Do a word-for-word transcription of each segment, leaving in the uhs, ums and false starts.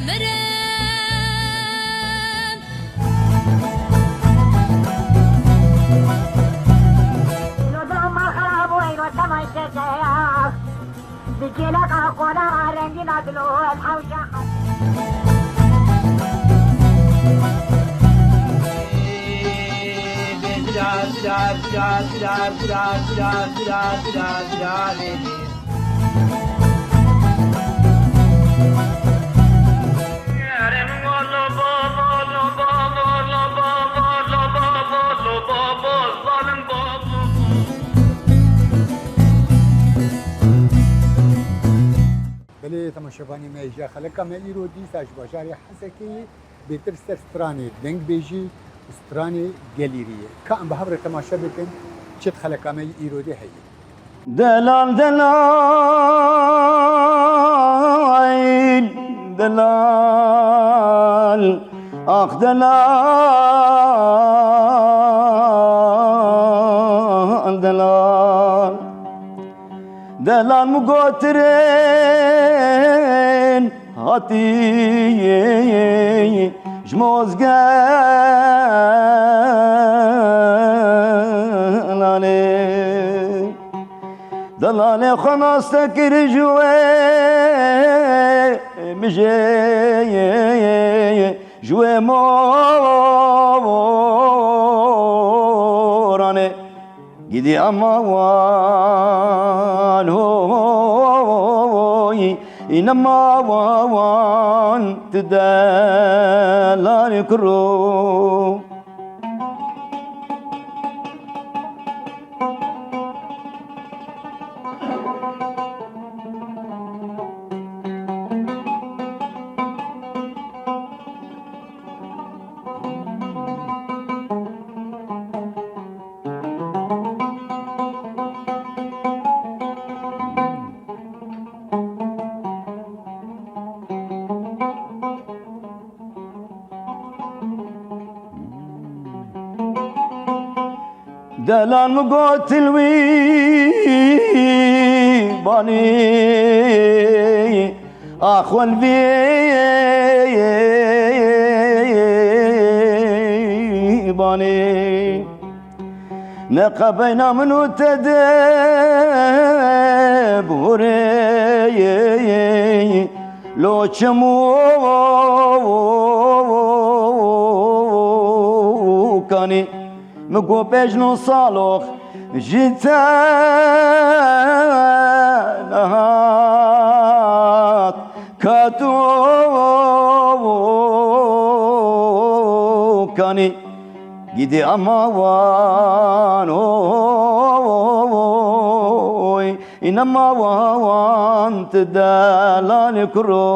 Mirin. Belê temaşevanî me ji xeleka me îro dîsa ji bajarê Hesekê yê. Bêtir ser stranê dengbêjî û stranê gelîriyê. Ka em bi hev re temaşe bikin, çi di xeleka me yî îrodê heye. Delal, delal, delal, ax delal, delal. Delal min gotirên hatî ji Mozgelanê. Delalê xwe nas te kir ji wê mijê, ji wê moranê. Gidî ema wan, hoy, înema wan, tu delalî kuro. Delal min gotin wî banî, axwel vî banî. Ne qebeyna min û te de borê, lo çim û kanî. Min got pêş nû salox ji te nehat, ka tu kanî. Gidî ema wan, oy, înema wan, tu delalî kuro.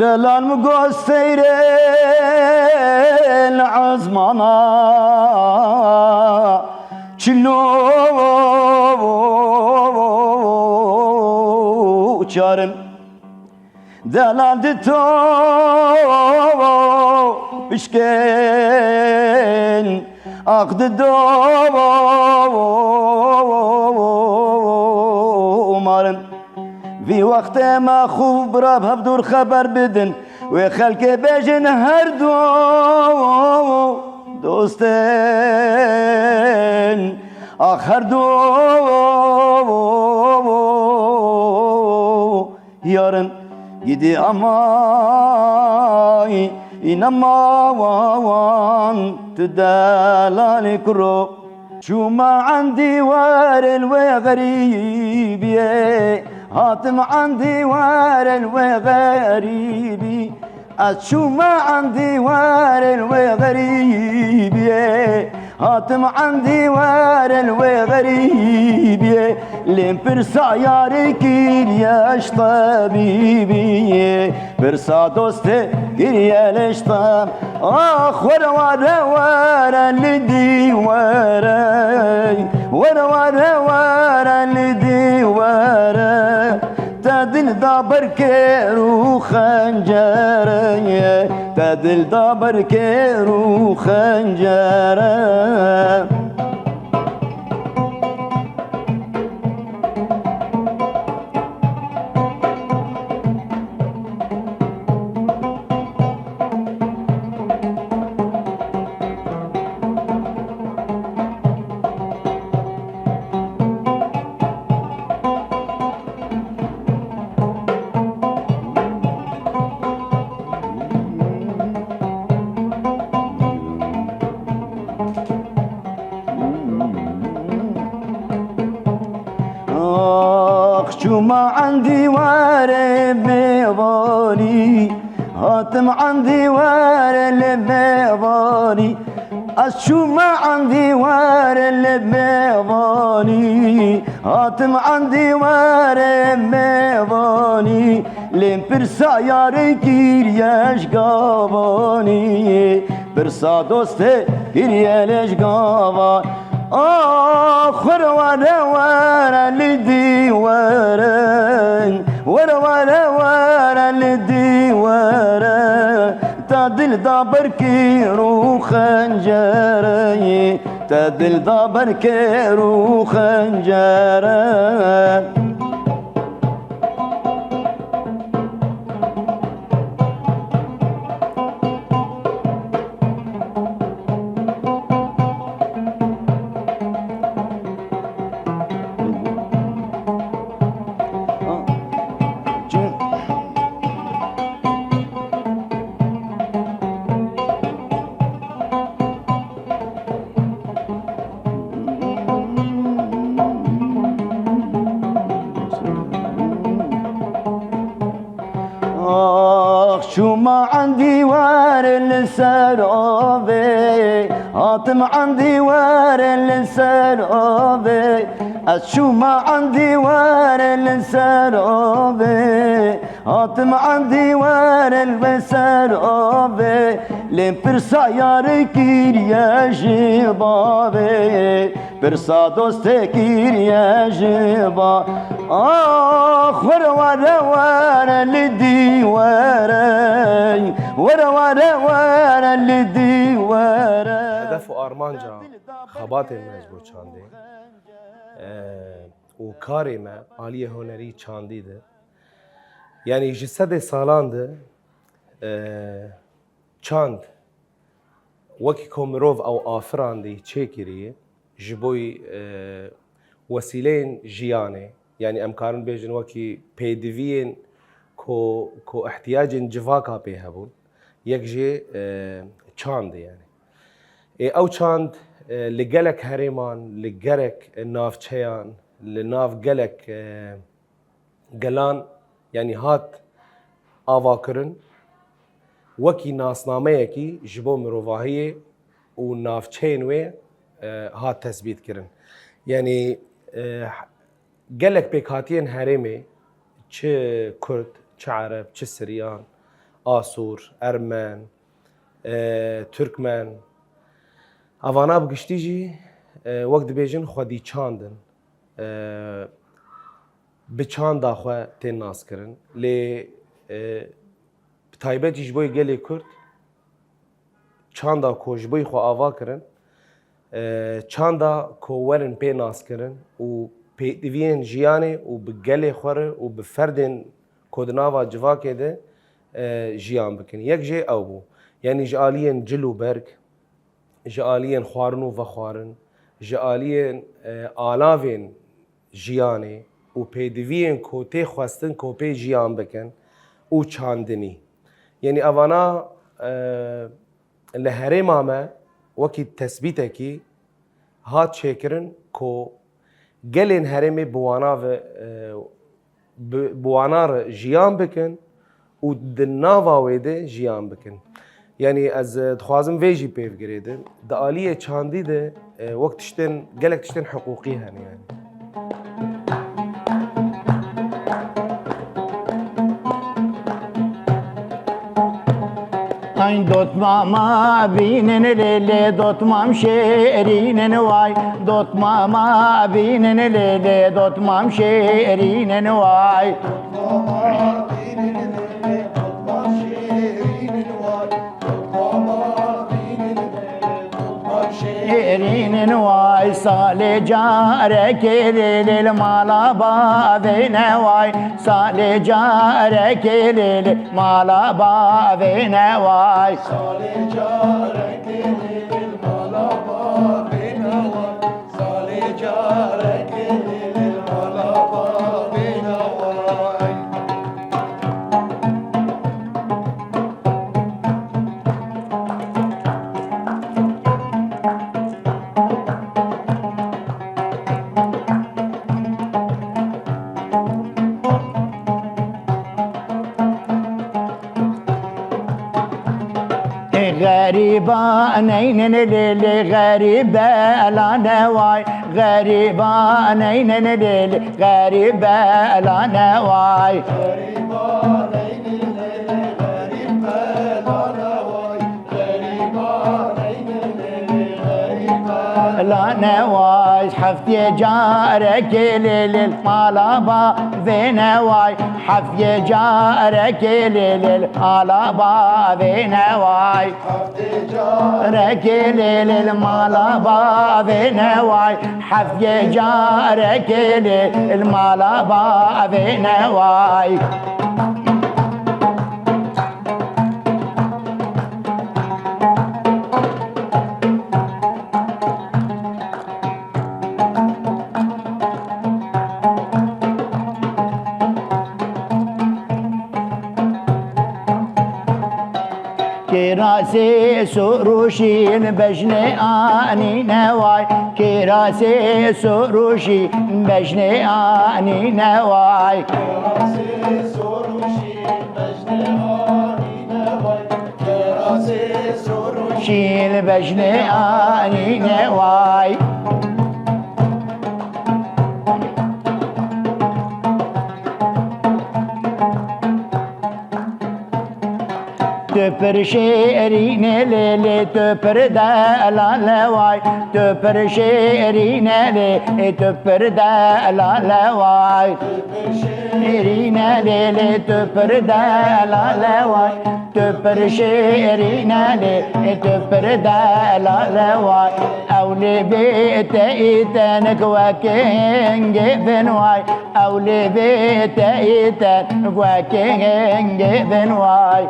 Delal min got seyre li ezmana çilo çarin. Delal di to pişkên, ax di do marin. Vî wextê me xû bira bi hevdûr xeber bidin. Wê xelkê bêjin her du dostên, ax her du yarin. Gidî amay, înema wan, tu delalî kuro. Çûme endî werê li wê xerîbiyê, hatim endî werê li wê xerîbî. Ez çûme endî werê li wê xerîbiyê, hatim endî werê li wê xerîbiyê. Lê pirsa yarê kiriye ji tebîbî, pirsa dostê kiriye lê ji teb-, Ax, were, were, were li dî were, were, were, were li dî were. Te dil da ber kêr û xencere, te dil da ber kêr û xencere. Ax, çûma endî were mêvanî, hatim endî were li mêvanî. Ez çûma endî were li mêvanî, hatim endî were mêvanî. Lê pirsa yarê kiriye ji gavanî, pirsa dostê kiriye lê ji gava. Ax, were, were, were li dî were, were, were, were li dî were. Te dil da ber kêr û xencere, te dil da ber kêr û xencere. Ax, çûma endî were li ser avê, hatim endî were li ser avê. Ez çûma endî were li ser avê, hatim endî were li ser avê. Lê pirsa yarê kiriye ji bavê, pirsa dostê kiriye ji ba. Ax, were, were, were li dî were, were, were, were li dî were. Hedef û armanca xebatê me ji bo çandê, e, û karê me aliyê hunerî çandî de, yanî ji sedê salan de, e, çand wekî ku mirov ew afirandî çêkirî ji bo, e, wesîleyên jiyanê, yanî em karin bêjin wekî pêdiviyên ku, ku ihtiyacên civaka pê hebûn, yek jê, e, çand e yanî. Ê, ew çand, e, li gelek herêman, li gelek navçeyan, li nav gelek, e, gelan, yanî hat avakirin, wekî nasnameyekî ji bo mirovahiyê û navçeyên wê, e, hat tesbît kirin. Yanî, e, gelek pêkhatiyên herêmê, çi Kurd, çi Ereb, çi Siryan, Asûr, Ermen, e, Tirkmen, evana bi giştî jî, e, wek dibêjin xwedî çand in. E, bi çanda xwe tên naskirin. Lê, e, bi taybetî ji bo gelê Kurd çanda ku ji bo xwe ava kirin, e, çanda ku werin pê naskirin û pêdiviyên jiyanê û bi gelê xwe re û bi ferdên ku di nava civakê de, e, jiyan bikin. Yek jê ew bû. Yanî ji aliyên cil û berg, ji aliyên xwarin û vexwarin, ji aliyên, e, alavên jiyanê û pêdiviyên ku tê xwestin ku pê jiyan bikin û çandinî. Yanî evana, e, li herêma me wekî tesbîtekî hat çêkirin ku gelên herêmê bi wana ve, e, bi, bi wana re jiyan bikin û di nava wê de jiyan bikin. Yanî ez, e, dixwazim vê jî pêv girêdim. Di aliyê çandî de, e, wek tiştên, gelek tiştên hiqûqî hene yanî. Dotmama bînin lê lê, dotmam şêrînin way. Dotmama bînin lê lê, dotmam şêrînin way. Şêrînin way, salê carekê lê lê li mala bavê ne way. Salê carekê lê lê mala bavê ne way. Salê carekê lê lê mala bavê ne way. Salê carekê lê lê mala bavê ne way. Xerîba neynin lê lê, xerîbe elane way. Xerîba neynin lê lê, xerîbe elane way. La ne way, heftê carekê lê lê mala bavê ne way. Heftê carekê lê lê mala bavê ne way. Heftê carekê lê lê mala bavê ne way. Heftê carekê lê lê mala bavê ne way. Kêrasê sorûşîn bejnê anîne way. Kêrasê sorûşîn bejnê anîne way. Şîl bejnê anîne way. Tu pir şêrîne lê lê, tu pir delale way. Tu pir şêrîne lê, tu pir delale way. Şêrîne lê lê, tu pir delale way. Tu pir şêrîne lê, tu pir delale way. Ew lê bê te î tenik wekê hingê bin way. Ew lê bê te î tenik wekê hingê bin way.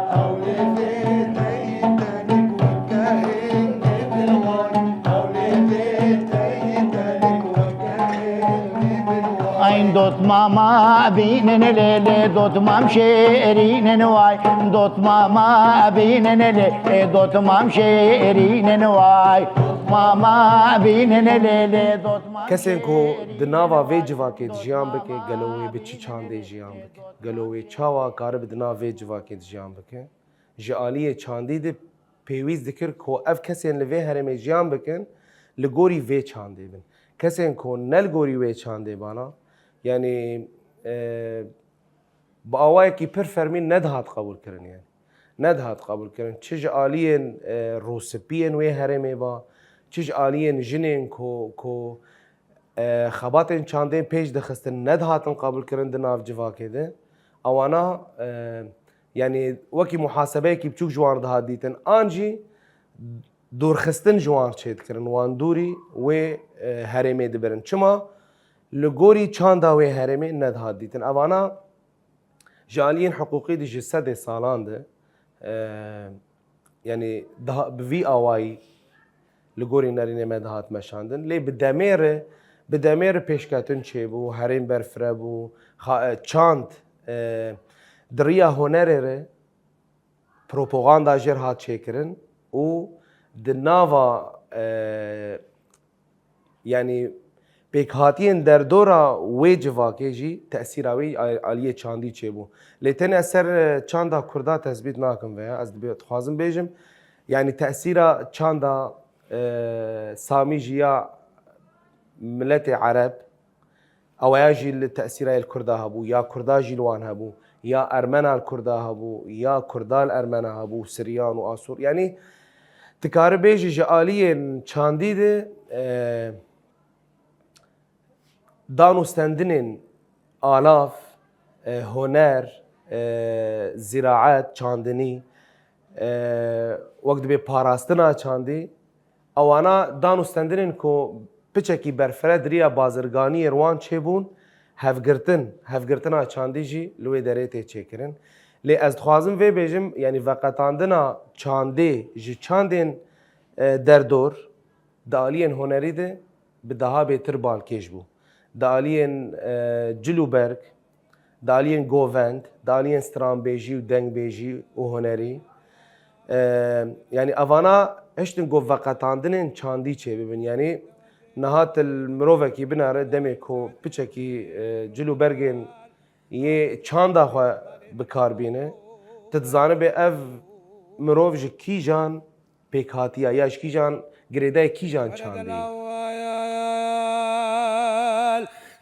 Eyn dotmama bînin lê lê, dotmam şêrînin way. Dotmama bînin lê lê, dotmam şêrînin way. Mama bînin lê lê, dotmam Kesên ku şêrînin di nava vê civakê de jiyan bike, gelo wê bi çi çandê jiyan bike? Gelo wê çawa karibe di nav vê civakê de jiyan bike? Ji aliyê çandî de pêwîst dikir ku ev kesên li vê herêmê jiyan bikin, li gorî vê çandê bin. Kesên ku ne li gorî wê çandê bana, yanî, e, bi awayekî pir fermî nedihat qebûlkirin, yanî. Nedihat qebûlkirin. Çi ji aliyên, e, rûspiyên wê herêmê ba, çi ji aliyên jinên ku, ku e, xebatên çandê pêş dixistin, nedihatin qebûlkirin di nav civakê de. Ewana, e, yanî wekî muhasebeyekî biçûk ji wan dihat dîtin. An jî dûrxistin ji wan çêdikirin, wan dûrî wê, e, herêmê dibirin. Çima? Li gorî çanda wê herêmê nedihat dîtin. Evana Ji aliyên hiqûqî de ji sedê salan de, e, yanî daha bi vî awayî li gorî nerînê me dihat meşandin. Lê bi demê re, bi demê re pêşketin çêbû, herêm berfireh bû, xa-, e, çand, e, di riya hunerê re propaganda jê re hat çêkirin û di nava, e, Yanî pêkhatiyên derdora wê civakê jî tesîra wê a-, aliyê çandî çêbû. Lê tenê ez ser, e, çanda Kurda tesbît nakim veya ez dibê-, dixwazim bêjim, yanî tesîra çanda, e, Samî jî ya miletê Ereb, eweya jî li tesîra yê li Kurda hebû, ya Kurda jî li wan hebû. ya Ermena li Kurda hebû, ya Kurda li Ermena hebû, Siryan û Asûr. Yanî, tu kari bêjî ji aliyên çandî de, e, dan û stendinên alav, e, huner, e, zîraet, çandinî, e, wek dibê parastina çandî, ewana dan û stendinên ku piçekî berfireh di riya bazirganiyê wan çêbûn, hevgirtin, hevgirtina çandî jî li wê derê tê çêkirin. Lê ez dixwazim vê bêjim, yanî veqetandina çandê ji çandên, e, derdor, di aliyên hunerî de bi daha bêtir balkêş bû. Di aliyên, e, cil û berg, di aliyên govend, di aliyên stranbêjî û dengbêjî û hunerî. E, yanî evana hiştin ku veqetandinên çandî çêbibin. Yanî niha tu li mirovekî binere demê ku piçekî, e, cil û bergên yê çanda xwe bi kar bîne, tu dizanibe ev mirov ji kîjan pêkhatiya ya ji kîjan girêdayê kîjan çandî.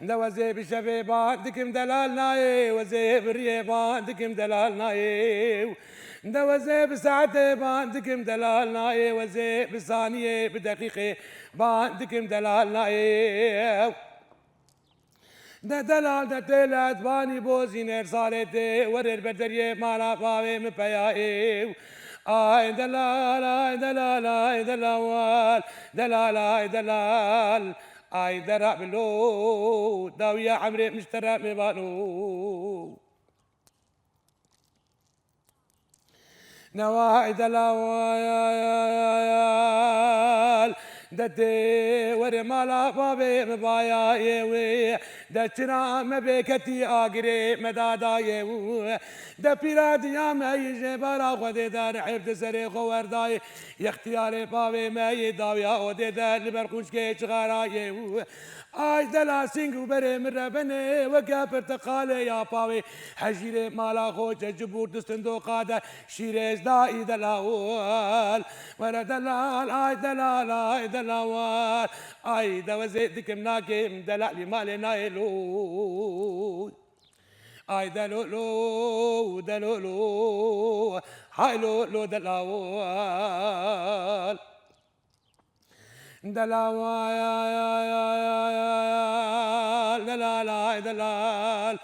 De wezê bi şevê ban dikim delal nayê, wezê bi riyê ban dikim delal nayê. De wezê bi saetê ban dikim delal nayê, wezê bi saniyê, bi deqîqê ban dikim delal nayê. De delal de tê ledbanî bozî nêrsarê tê, werê li ber deriyê mala bavê min peya ê. Ay delal, ay delal, ay delal, delal, ay delal. Ay dera bilo, dawiya emrê min ji te re mêvano. Neway delawal, de tê were mala bavê mi bayayê wê, de çira me bê ketî agirê me dadayê wê, de pîra diya me yî jê bara Xwedê de rihêv di serê xwe werdayê, yextiyarê bavê me yê dawiya odê de li ber qûnçkê çixarayê wê. Ay delal sîng û berê min rebenê, weke pirteqalê ya pavê. Hejîrê mala xo çe cibûr di sindoqa de, şîrê ji dayî delawal. Were delal, ay delal, ay delawal. Ay dewezê dikim nakim, delalî malê nayê lo. Ay delolo, delolo. Hay lolo delawal. Delal, ay, ay, ay, ay, ay, delal, ay, delal.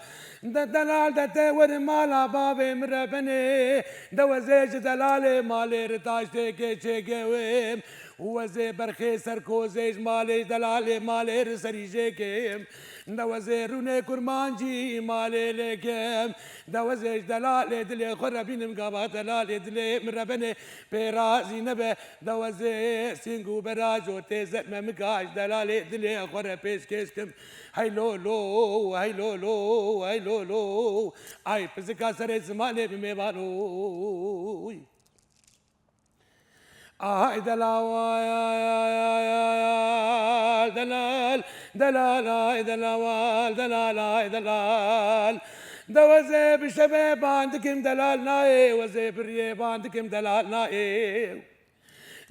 De, delal de te were mala bavê min rebenê. De wezê ji delalê malê re taştêkê çêkewim. Û wezê berxê serkozê ji malê ji delalê malê re serî jêkim. De wezê rûnê kurmancî malê lêkim. De wezê ji delalê dilê xwe re bînim gava delalê dilê min rebenê. Pê razî nebe, dewezê sîng û berajo tê zet me mika ji delalê dilê xwe re pêşkêş kim. Hey lo lo, hey lo lo, hey lo lo. Ay pizika serê zimanê bi mêvanoy. Ay delawal, delal, delal, ay delawal, delal, ay delal. Dewezê bi şevê ban dikim delal nayê, wezê bi riyê ban dikim delal nayê.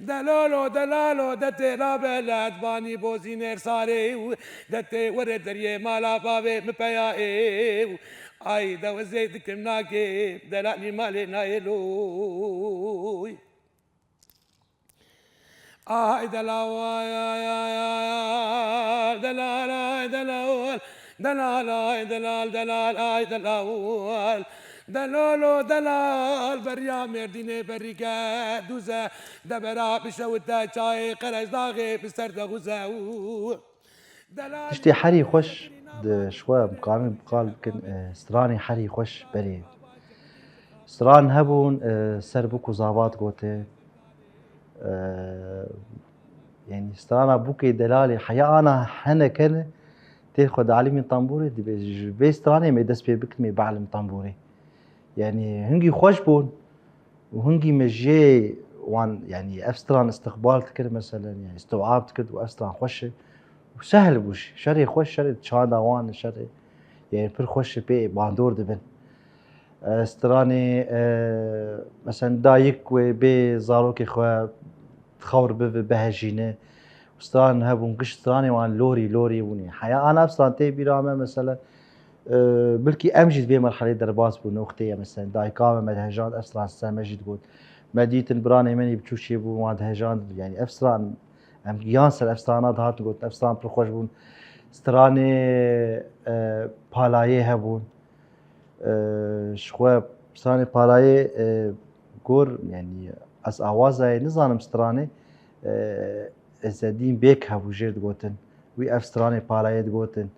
Delolo, delalo, de tê rabe ledbanî bozî nêrsarê û de tê were deriyê mala bavê mi peya ê û ay dewezê dikim nakê delalî malê nayê loy. Ay delal, ay, ay, ay, ay, delal, ay, delal, delal, ay, delal, delal, ay, delal. Delolo, delal, beriya Mêrdînê berîke dûze, debera bişewite çayê Qerecdaxê bi ser de xuze û delal. Tiştê herî xweş di şwe em karin qal bikin, e, stranê herî xweş berê. Stran hebûn, e, ser bûk û zavat gote. E, yanî strana bûkê delalê heya ana hene kene tê xwe dialimîn tembûrê, dibê ji vê stranê me dest pê bikin, me bialim tembûrê. Yanî hingî xweş bûn û hingî me jê wan, yanî ev stran istiqbal dikir, meselen, yanî istiwab dikir û ev stran xweş e û sehl bû jî. Şerê xweş, şerê çanda wan, şerê, yanî pir xweş e, pê bandor dibin. E, stranê, e, meselen dayik wê bê zarokê xwe xewr bive, bihejîne. Stran hebûn, giş stranê wan lorî, lorî bûne. Heya ana ev stran tê bîra me, meselen, E, Bilkî em jî di vê merhelê derbas bûn. Wextê ye, mesela, dayika me me dihejand, ev stran ser me jî digot. Me dîtin biranê min ê biçûçê bûn, wan dihejand. Yani ev stran, em giyan ser ev strana dihatin gotin, ev stran pir xweş bûn. Stranê, e, Palayê hebûn. E, ji xwe stranê Palayê, e, gor, yani ez awazayê nizanim stranê, e, Ezzedîn Bêk hebû jê digotin. Wî ev stranê Palayê digotin.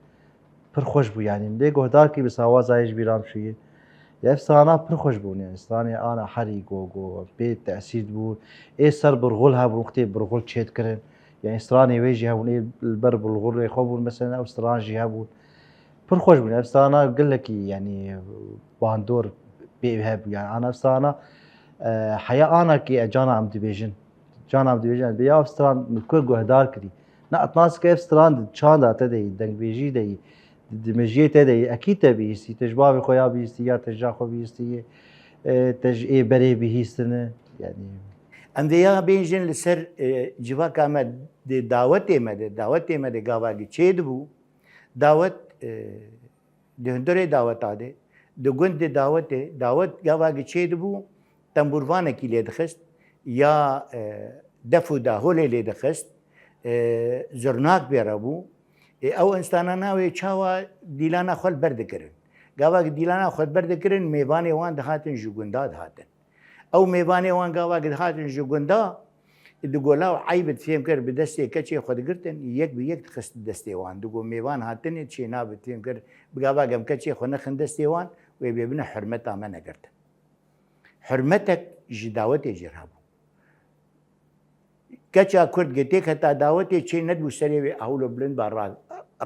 Pir xweş bû, yani lê guhdar kî bi sawazayê ji bîra min çûye. Ya ev strana pir xweş bûn, yani stranê ana herî go go pê tesîr dibû. Ê ser birxul hebûn, wextê birxul çêdikirin. Yani stranê wê jî hebûn, ê li ber birxulê xwe bûn, mesela ew stran jî hebûn. Pir xweş bûn. Ev strana gelekî, yani bandor pê hebû. Yani ana ev strana, e, heya ana kî e cana em dibêjin. Cana em dibêjin, em bê ya ev stran min ku guhdar kirî. Na etnaske ev stran di çanda te de yî, dengbêjî de yî, di, di mejiyê te de yî, ekî te bihîstî, te ji bavê xwe ya bihîstî, ya te ji xwe bihîstî, e, te ji ê berê bihîstine. Yani. Em vê ya bêjin li ser, e, civaka me di dawetê me de, dawetê me de gavakî çê dibû. Dawet, e, di hundirê daweta de, di gund de dawetê, dawet gavakî çê dibû, tembûrvanekî lê dixist, ya, e, def û daholê lê dixist, e, zurnak bê re bû. E, ew înstana navê çawa dîlana xwe li ber dikirin. Gavakî dîlana xwe li ber dikirin, mêvanê wan dihatin ji gunda dihatin. Ew mêvanê wan gava dihatin ji gunda, di gola û eyb difêm kir, bi destê keçê xwe digirtin, yek bi yek dixist destê wan. Di go mêvan hatine çêna bi fêm kir, bi gava gem keçê xwe nexin destê wan, wê bêbine hurmeta me negirtin. Hurmetek ji dawetê jê re hebû. Keça Kurd ge têketa dawetê çê nedibû serê wê ewlo bilind ba ra-,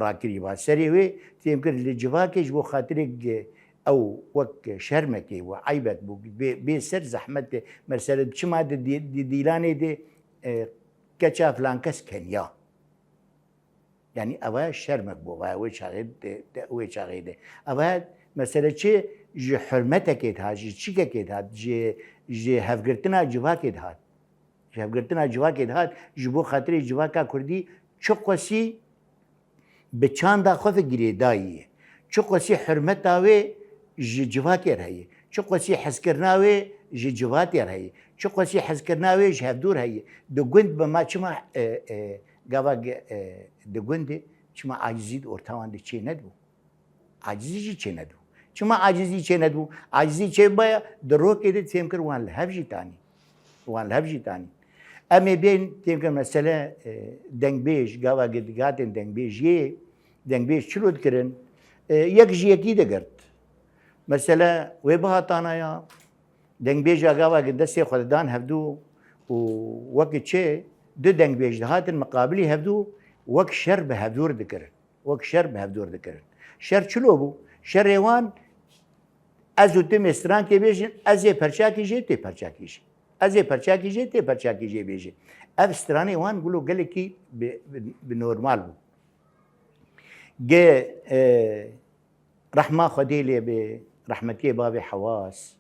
rakirî ba. Serê wê fêm kir li civakê ji bo xatirê ge ew wek şermekê û eybek bû. Bê, bê ser zehmet de, mesela çima di dî-, di dîlanê de, e, keça filan kes keniya. Yani eva şermek bû, eva wê çaxê de, de, wê çaxê de. Eva mesele çi ji hurmetekê de hat, ji çîkekê de hat, ji, ji hevgirtina civakê de hat. Ji hevgirtina civakê de hat, ji bo xatirê civaka Kurdî çiqasî bi çanda xwe ve girêdayî ye. Çiqasî hurmeta wê ji civakê re heye. Çiqasî hezkirina wê ji civatê re heye. Çiqasî hezkirina wê ji hevdû re heye. Di gund be ma çima, e, e, gava ge-, e, di gundê çima acizî di orta wan de çê nedibû? Acizî jî çê nedibû. Çima acizî çê nedibû? Acizî çê baya di rokê de fêm kir wan li hev jî tanî. Wan li hev jî tanî. Em ê bên fêm kir mesele, e, dengbêj, gava ge-, digatin dengbêjiyê, dengbêj çilo dikirin? E, yek ji yekî digirt. Mesele wê bihatana ya, dengbêja gava ge destê xwe didan hevdû û wekî çi du dengbêj dihatin miqabilî hevdû wek şer bi hevdû re dikirin. Wek şer bi hevdû re dikirin. Şer çilo bû? Şerê wan, ez û tu mêstrankê bêjin, ez ê perçakî jê, tê perçakî jê. Ez ê perçakî jê, tê perçakî jê bêjin. Ev stranê wan gulo gelekî bi, bi, bi normal bû. Ge, e, Rehma Xwedê lê be, rehmetiyê bavê Hewas,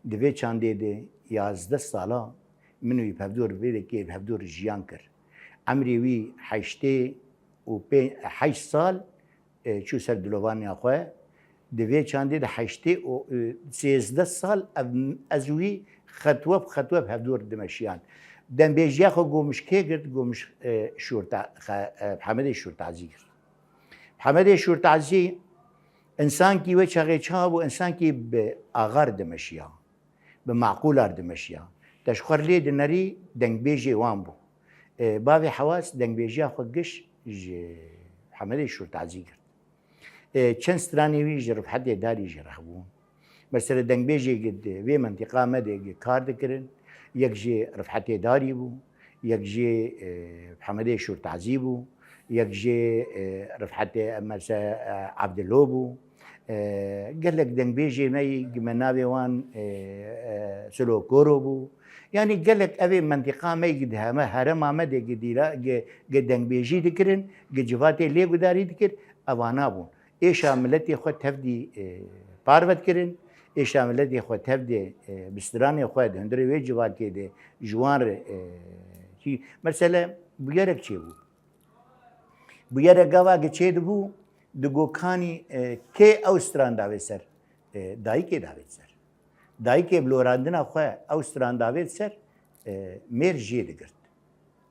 di vê çandê de yazdeh sala min û wî bi hevdûr vê dekê bi hevdûr jiyan kir. Emrê wî heştê û pê-, heşt sal, e, çû ser dilovaniya xwe. Di vê çandê de heştê û, e, sêzdeh sal ev, ez wî xetwe bi xetwe bi hevdûr dimeşiyan. Dembêjiya xwe gomiş kê girt, gomiş, e, Şûrta-, xe-, e, Hemedê Şûrtazî girt. Hemedê Şûrtazî însankî wê çaxê çawa bû, însankî bi axar dimeşiya, bi maqûlar dimeşiya. Te ji xwe lê dinerî dengbêjê wan bû. E, bavê Hewas dengbêjiya xwe giş ji Hemedê Şûrtazî girt. E, çend stranê wî ji Rifhetê Darî jî re hebûn. Mesela dengbêjê gi di vê mentiqa me de gi kar dikirin, yek jê Rifhetê Darî bû, yek jê, e, Hemedê Şûrtazî bû, yek jê, e, Rifhetê, mesela, e, Evdilo bû. E, gelek dengbêjê me yî gi me navê wan, e, e, Silo Koro bû. Yanî gelek evê mentiqa me yî gi di heme herêma me de gi dîra, gi, gi dengbêjî dikirin, gi civatê lê gudarî dikir, evana bûn. Êşa miletê xwe tevdî, e, parve dikirin, êşa miletê xwe tevdî, e, bi stranê xwe di hundirê wê civakê de ji wan re, e, kî, mesele bûyerek çêbû. Bûyerek gava ki çêdibû, Digo kanî, e, kê ew stran davêt ser? E, dayikê davêt ser. Dayikê bi lorandina xwe ew stran davêt ser, e, mêr jê digirt.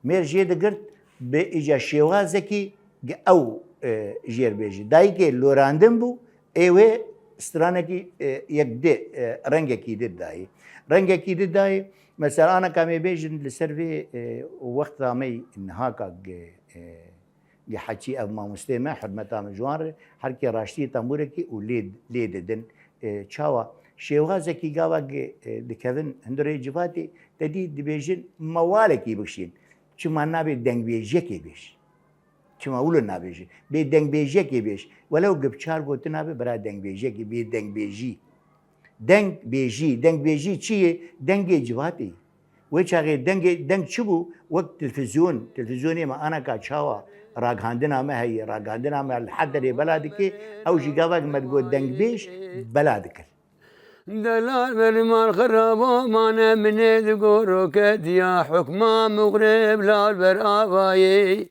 Mêr jê digirt bi îca şêwazekî gi ew, e, jêr bêjî. Dayikê lorandin bû, ê wê stranekî, e, yek dê, e, rengekî didayê. Rengekî didayê. Mesela aneka me bêjin li ser vê, e, wexta me nihaka gi, e, Li heçî ev mamostê me, hurmeta min ji wan re, herkê raştiyê tembûrekî û lê, lê didin. E, çawa? Şêwazekî gava gi, e, dikevin hundirê civatê, te dî dibêjin, mewalekî bikişîn. Çima nabe dengbêjiyekê bêj? Çima wilo nabêje? Bê dengbêjiyekê bêj. Welew gi bi çar gotina be, bira dengbêjiyekê, bê dengbêjî. Deng bêjî, deng bêjî çi yê? Dengê civatê. Wê çaxê dengê, deng çi bû? Wek televîzyon, televîzyonê me aneka çawa ragihandina me heye, ragihandina me li her derê bela dike, ew jî gavek me digot dengbêj, bela dikir. Delal berî mal xirabo mane minê digo roketiya hukma muxrib lal ber avayê.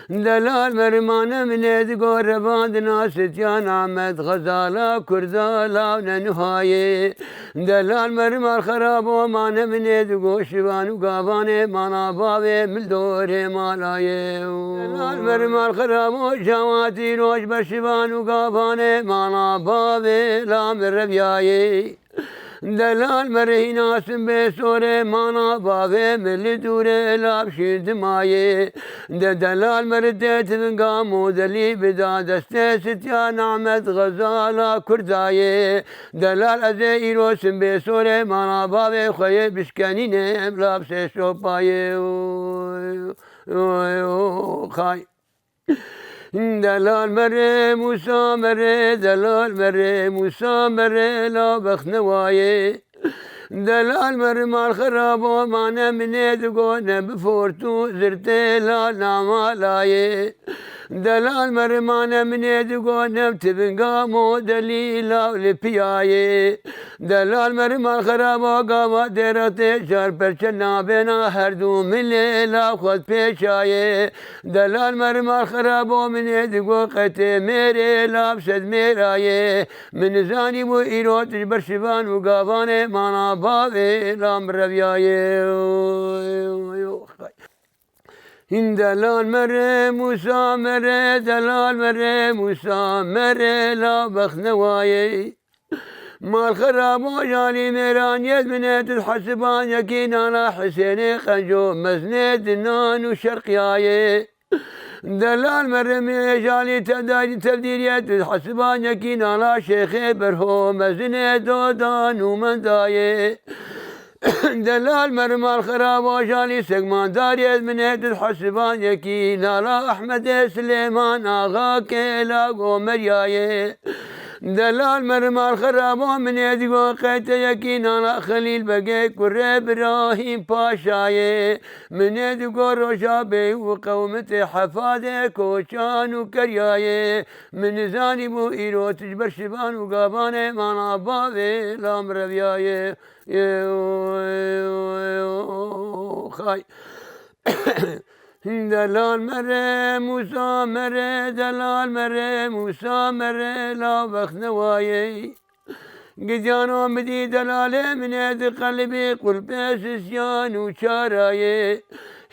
Delal mermane minê digo revandina Sityan Ahmed Xezala Kurda law ne nuhayê. Delal mermal xerabo mane minê digo şivan û gavanê mana bavê mil dorê malayê. Delal mermal xerabo cawatî roj ber şivan û gavanê mana bavê la min reviyayê. Delal me rehîna simbê sorê mana bavê min li dûrê lav şîn dimayê. De delal me ri tê tivinga modelî bida destê sitiya Ahmed Xezala Kurdayê. Delal ez ê îro simbê sorê mana bavê xwe yê bişkenîne em lav sê şopayê. Oy, oy, oy, xay. Delal merê Musa merê, delal merê Musa merê, la bexnewayê. Delal merê mal xerabo mane minê digo ne bi fortû zirtê la namalayê. Delal merê mane minê digo ne bi tivinga modelî la li piyayê. Delal merê mal xerabo gava dêra tê car perçe nabêna her du milê la xwe pêşayê. Delal mermal xerabo minê digo qetê mêrê lav sed mêrayê. Min nizanî bû îro tu ji ber şivan û gavanê mana bavê la min reviyayê. Hîn delal merê Musa merê, delal merê Musa merê la bexnewayê. Mal xerabo jalî mêraniyet minê tu hesiban yekî nana Hisênê qenco meznê dinan û şerqiyayê. Delal merê mêjalî tevdarî tevdîriyet tu hesiban yekî nana Şêxê Berho mezinê dodan û mendayê. Delal mermal xerabo jalî segmandariyet minê tu hesiban yekî nala Ahmedê Silêman Axa Kêla Gomeryayê. Delal mermal xerabo minê digo qeyteyekî nana Xelîl Begê kurê Birahîm Paşayê. Minê digo roja bey û qewmitê hefadê koçan û keryayê. Min nizanî bû îro tu ji ber şivan û gavanê mana bavê la min reviyayê. Xay. Delal merê Musa merê, delal merê Musa merê, la bexnewayê. Gidiyano midî delalê minê di qelibî qulpê sisyan û çarayê.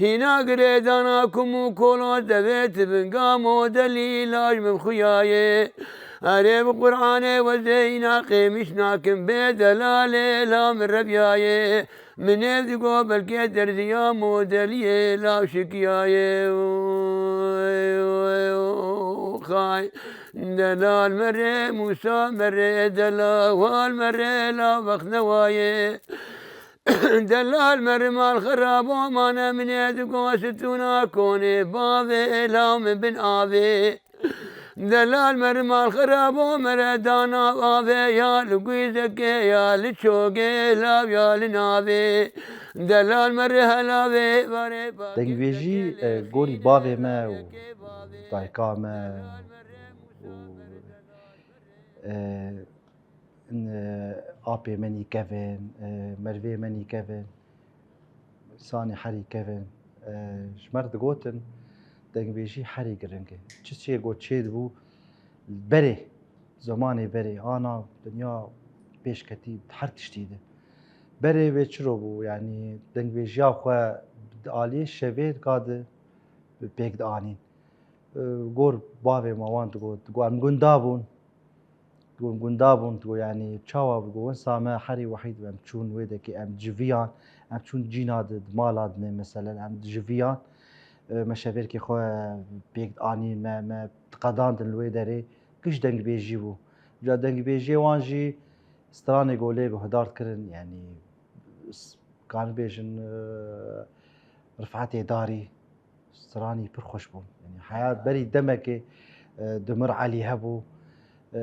Hîna girêdana kum û kolo devê tibinga modelî laj min xuyayê. Erê bi Qur'anê wezê hîna qêmîş nakim bê delalê la min reviyayê. Min ê digo belkê derziya modeliyê law şikiyayê. Xay. Delal merê Musa merê delawal merê la bexnewayê. Delal merê mal xerabo mane min ê digo situna konê bavê law min bin avê. Delal merê mal xerabo merê dana avê ya li guîzekê ya li çogê lav ya li navê. Delal merê helavê varê Dengbêjî, e, gorî bavê me û dayika me û, e, n-, apê me nîkevin, e, mervê me nîkevin, sanê herî kevin. E, ji me re digotin, dengbêjî herî giring e. Çi çê got çê dibû, Berê, zemanê berê, ana dinya pêşketî her tiştî de. Berê vê çiro bû, yanî dengbêjiya xwe di aliyê şevê ka di pêk dianîn. Gor bavê me wan digot, digot, em gunda bûn. Digot, em gunda bûn, digot, yanî çawa bigot, wisa me herî wehî dibe, em çûn wê dekê, em civiyan, em çûn cîna di, di mala dinê, meselen, em civiyan, e, me şevêrkê xwe pêk anîn, me, me diqedandin li wê derê, giş dengbêjî bû. Ca dengbêjiyê wan jî stranê ku lê guhdar dikirin, yanî s-, karin bêjin, e, Rifetê Darî, stranî pir xweş bûn. Yanî heya berî demekê, e, Dumir Elî hebû. E,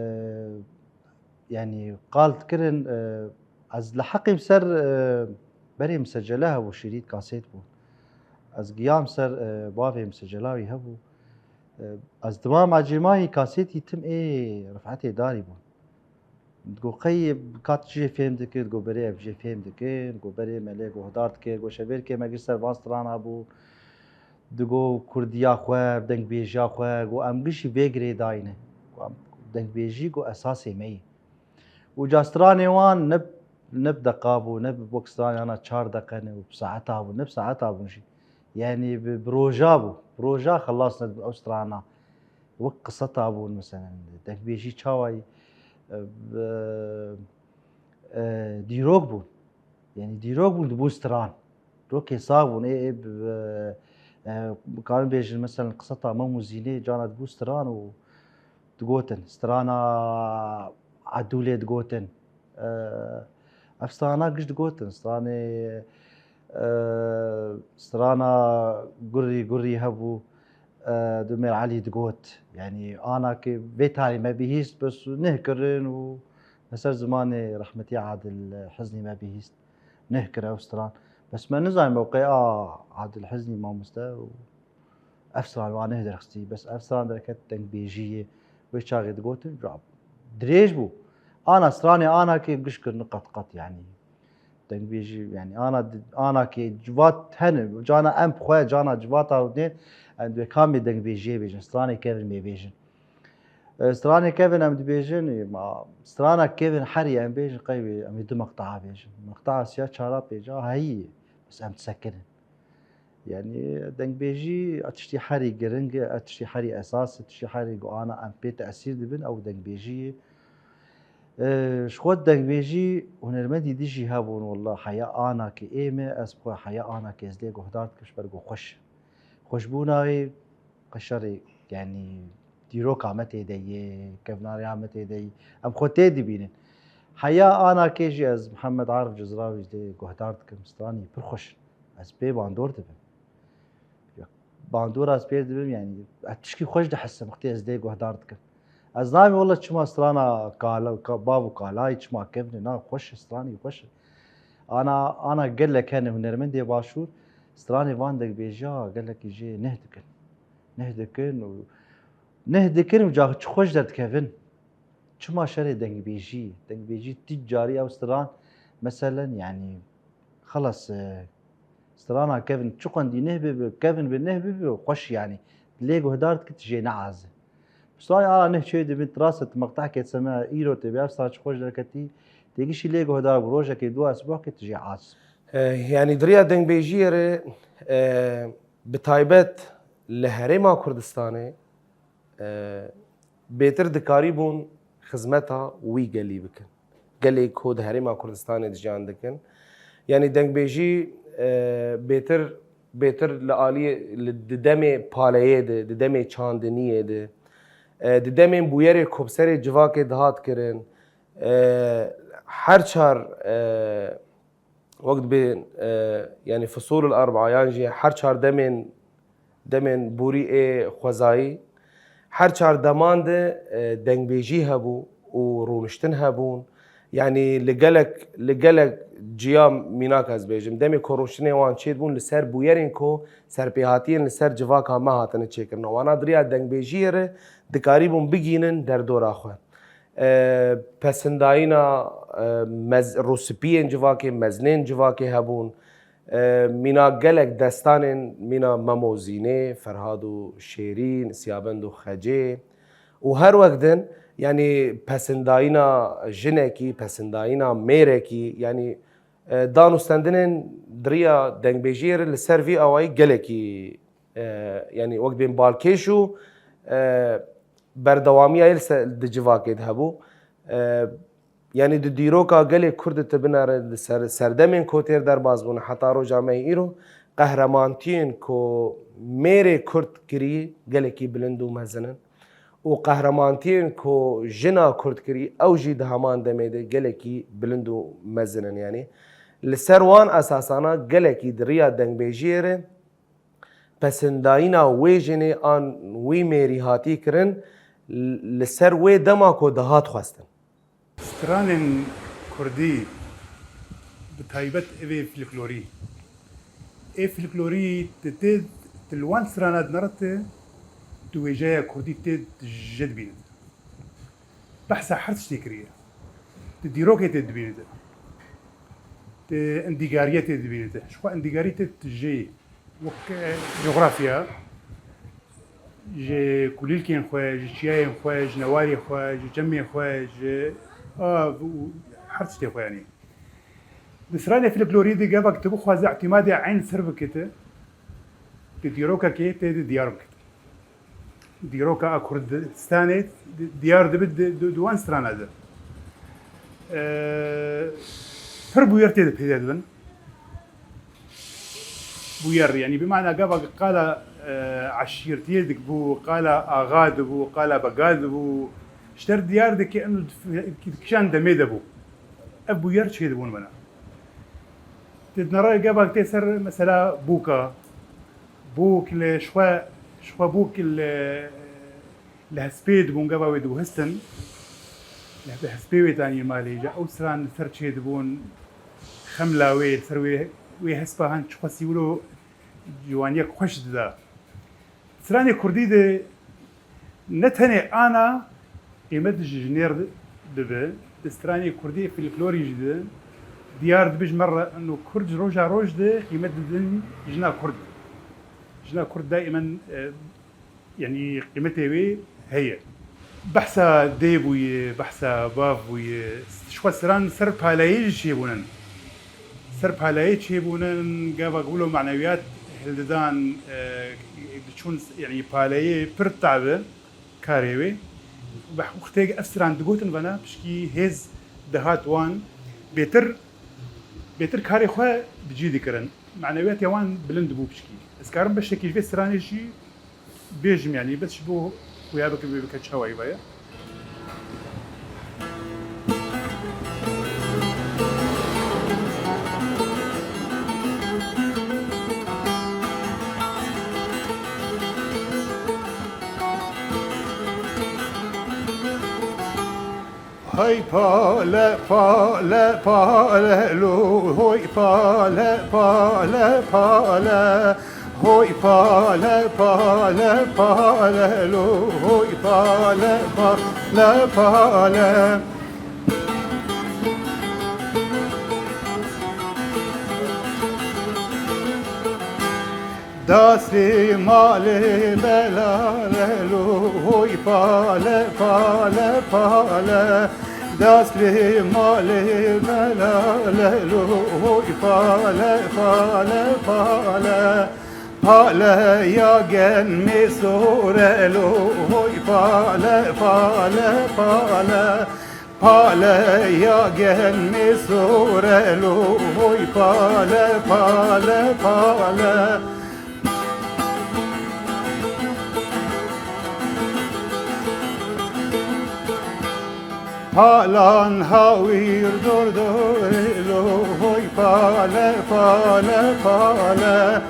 yanî qal dikirin, e, ez li heqîm ser, e, berê misecele hebû, şîrît kasêt bû. Ez giyam ser, e, bavê misecela wî hebû. E, ez dimam ecêma hî kasêtî tim ê Rifetê Darî bûn. Digo qey ka tu çi jê fêm dikir, digo berê ev jê fêm dikin, digo berê me lê guhdar dikir, digo şevêrkê me giş ser van strana bû, digo kurdiya xwe, dengbêjiya xwe, go em giş jî vê girêdayî ne. Go em dengbêjî go esasê me yî. Û ca stranê wan ne, ne bi deqa bû, ne bi wek stranê ana çar deqe ne û bi saeta bû, ne bi saeta bûn jî. Yanî bi, bi roja bû. Bi roja xelas nedibû ew strana. Wek qiseta bûn, meselen, dengbêjî çawa yî, e, bi, e, dîrok bûn. Yanî dîrok bûn, dibûn stran. Rokê sax bûn, ê, ê, bi, e, karin bêjin, meselen, qiseta Mem û Zînê, cana dibû stran û digotin. Strana Edûlê digotin. E, ev strana giş digotin. Stranê, e, strana Gurrî, Gurrî hebû. E, Dumêr Elî digot. Yanî ana ki vê tarî me bihîst, bes neh kirin û li ser zimanê rehmetî Adil Hiznî me bihîst. Neh kir ew stran. Bes me nizanî mewqeya Adil Hiznî mamoste û ev stran wa neh derxistî. Bes ev stran derket dengbêjiyê. Wê çaxê digotin, ca dirêj bû. Ana stranê ana ki giş kirin qet qet, yanî. Dengbêjî, yanî ana, ana ki civat hene, cana em xwe, cana civata rûnên, em dibê kamê dengbêjiyê bêjin, stranê kevin mê bêjin. E, stranê kevin em dibêjin, e, ma strana kevin herî em bêjin, qey wê em ê du meqtaa bêjin. Meqtaa siya çara pêca heyî ye. Bes em disekirin. Yanî dengbêjî a tiştî herî giring e, a tiştî herî esas e, tiştî herî ku ana em pê tesîr dibin, ew dengbêjî ye. E, ji xwe dengbêjî hunermendî dî jî hebûn, wela heya ana ki ê me, ez bi xwe heya ana ki ez lê guhdar dikim, ji ber ku xweş. Xweşbûna wê qeşerê, yanî dîroka me tê de ye, kevnariya me tê de ye. Em xwe tê dibînin. Heya ana kê jî ez Mihemed Arif Cizrawî lê guhdar dikim, stranî pir xweş in. Ez pê bandor dibim. Ya, bandora ez pê dibim, yanî ez tişkî xweş dihesim, wextê ez lê guhdar dikim. Ez nabim wela çima strana kala, ka-, bav û kalayî çima kevin e, na xweş e, stranî xweş e. Ana, ana gelek hene hunermendê başûr, stranê van dengbêjiya gelekî jê neh dikin. Neh dikin û, neh dikin û ca çi xweş derdikevin. Çima şerê dengbêjî? Dengbêjî tî carî ew stran, meselen, yanî, xelas, e, strana kevin çi qwendî neh bibe, kevin bi neh bibe, xweş, yanî, lê guhdar dikit jê neazi. Stranê ana neh çê dibin, rast e, tu meqtehkê dise me îro tê bi ev stran çi xweş derketî, têgişî lê guhdar bû, rojekê dua siboh kê tu jê aciz. E, yanî diriya dengbêjiyê re, e, bi taybet li Herêma Kurdistanê, e, bêtir dikarîbûn xizmeta wî gelî bikin. Gelê ku di Herêma Kurdistanê dijiyan dikin. Yanî dengbêjî, e, bêtir, bêtir li aliyê, li, di demê paleyê de, di demê çandiniyê de, e, di demên bûyerê ku bi serê civakê dihat kirin, e, her çar, e, Wek dibê, e, yanî fisulul erbaa yan jî her çar demên, demên borî ê xwezayî, her çar deman de, e, dengbêjî hebû û rûniştin hebûn. Yanî li gelek, li gelek ciya mînak ez bêjim. Demê ku rûniştinê wan çêdibûn li ser bûyerên ku serpêhatiyên li ser civaka me hatine çêkirin. Wana diriya dengbêjiyê re dikarîbûn bigînin derdora xwe. E, pesindayîna, e, mez-, rûspiyên civakê, mezinên civakê hebûn. E, mîna gelek destanên mîna Memo Zînê, Ferhad û Şêrîn, Siyabend û Xecê Û her wek din, yanî pesindayîna jinekî, pesindayîna mêrekî, yanî, e, dan û stendinên di riya dengbêjiyê re li ser vî awayî gelekî, e, yanî wek bên balkêş û, e, berdewamiya yê li ser, di civakê de hebû. E, Yanî di dîroka gelê Kurd de tu binere, li ser, serdemên ku têr derbas bûne heta roja me yê îro, qehremantiên ku mêrê Kurd kirî gelekî bilind û mezin in û qehremantiên ku jina Kurd kirî ew jî di heman demê de gelekî bilind û mezin in. Yanî li ser wan esasana gelekî di riya dengbêjiyê re pesindayîna wê jinê an wî mêrî hatî kirin, li ser wê dema ku dihat xwestin. Stranên kurdî, bi taybet evê folklorî. Ê folklorî, tu tê, tu li wan strana dinere, tu, tu wêjeya kurdî tê ji dibînit. Behsa her tiştê kiriye. Tu dîrokê tê dibînit. Tu endîgariyê tê dibînit. Ji xwe endîgarî tê tu jê yî. Wek, e, cografya, ji kulîlkên xwe, ji çiyayên xwe, ji newarê xwe, ji çemê xwe, ji av û her tiştê xwe, yanî. Di stranê folklorî de gevek tu bixwaze îtîmadê eyn li ser bikite, di dîrokekê tê de diyar bikite. Dîroka a Kurdistanê di-, diyar dibe di, di, di wan strana de. E, pir bûyer tê de peyda dibin. Bûyer, yanî bi mana gava qala, e, eşîretiyê dibû, qala axa dibû, qala bega dibû. Ji te re diyar dike eno di f-, di kîjan demê de bû. Ev bûyer çêdibûn bana. Tu dinere gava tê ser mesela bûka. Bûk li ji xwe, ji xwe bûk li, li hespê dibûn, gava wê diguhistin. Li hespê wê danî malê, ji ew stran li ser çêdibûn, xemla wê, li ser wê, wê hespa han çi xwesî wilo ciwaniyek xweş dida. Stranê kurdî de ne tenê ana qîmet ji jinê re dibe, di stranê kurdî folklorî jî de diyar dibe ji me re, eno kurd ji roja roj de qîmet didin jina kurd. Jina kurd daîmen, e, yanî qîmetê wê heye. Behsa dê bûye, behsa bav bûye, ji xwe stran ser palayê jî çêbûnin. Ser palayê çêbûnin, gava wilo manewiyat hildidan, e, diçûn, yanî palayê pir tabe karê wê. Wextê ev stran digotin vana, pişkî hêz dihat wan, bêtir, bêtir karê xwe bi cî dikirin. Manewiyatê wan bilind dibû pişkî. Ez karim beşekî ji vê stranê jî bêjim, yanî bes ji bo xuya bikim wê bike çawa îva ye. Hey pale, pale, pale, lo, hoy pale, pale, pale, hoy pale, pale, pale, lo, hoy pale, pale, pale. Destê malê belale lo, hoy pale, pale, pale. Destê malê belale lo, hoy pale, pale, pale. Pale ya gelmê sore lo, hoy pale, pale, pale. Pale ya gelmê sore lo, hoy pale, pale, pale. Palan hawîr dor dore lo, hoy pale, pale, pale.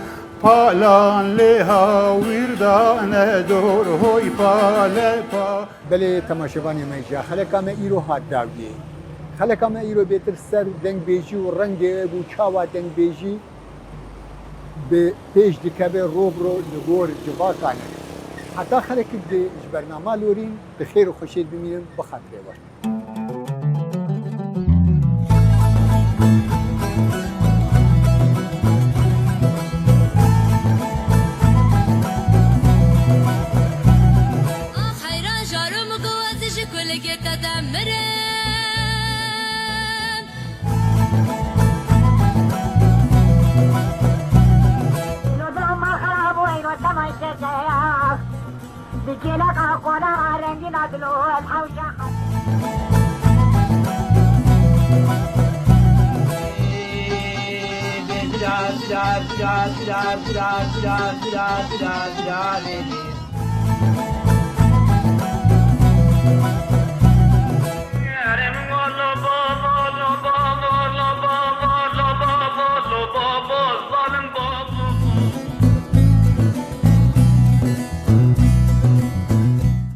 Palan lê hawîr dane dor, hoy pale, pa. Belê temaşevanê me, ji xeleka me îro hat dawiyê. Xeleka me îro bêtir ser dengbêjî û rengê ev û çawa dengbêjî bi pêş dikeve ro bi ro li gor civakan e. Heta xelekek di ji bernama lorîn, bi xêr û xweşiyê bimînin, bi xatirê we. Ah heyran jaro demirin.